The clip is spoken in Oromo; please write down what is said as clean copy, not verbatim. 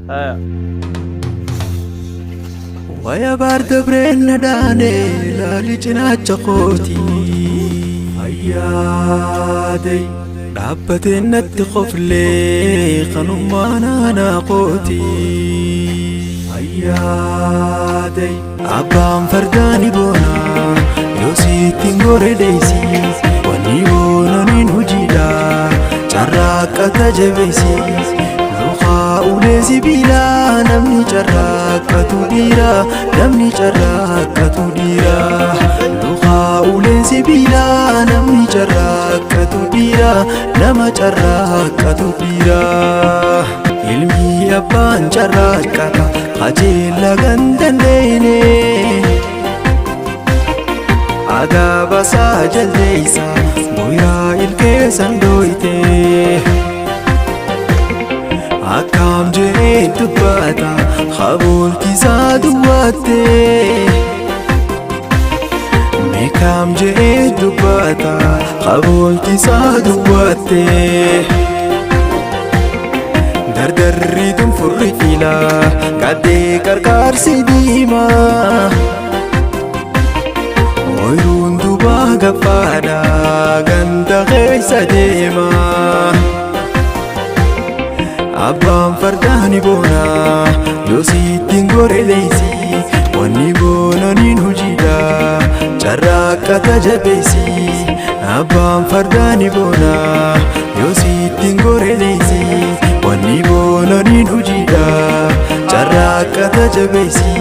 Haya. Waya baar dabreen na dhaane laali cinaacha kooti. Ayyaadey dhaabbateen natti qoflee kanummaa naanaa kooti. Ayyaadey abbaan fardaa ni boona yoo siittiin gore deessi wanni boonaniin hojiidha carraaqqata jabeessi. Lukaa ulee sibiilaa namni carraaqqatu dhiira namni carraaqqatu dhiira. Lukaa ulee sibiilaa namni carraaqqatu dhiira nama carraaqqatu dhiira. Ilmi abbaan carraaqqata qajeela gandandeene. Agaabasaa jaldeessa booyaa ilkeessan dooyte. Akkam jedhee dubbata habooltisaa duwwaatte. Meekam jedhee dubbata habooltisaa duwwaatte. Dardarri tun furri fila gaddee qarqaarsi diimaa. Ooyiruun dubaa gaffaadha ganda keessa deema. Abbaan fardaa ni boona yoo siittiin gore leessi wanni boonaniin hojiidha carraaqqata jabeessi. Abbaan fardaa ni boona yoo siittiin gore leessi wanni boonaniin hojiidha carraaqqata jabeessi.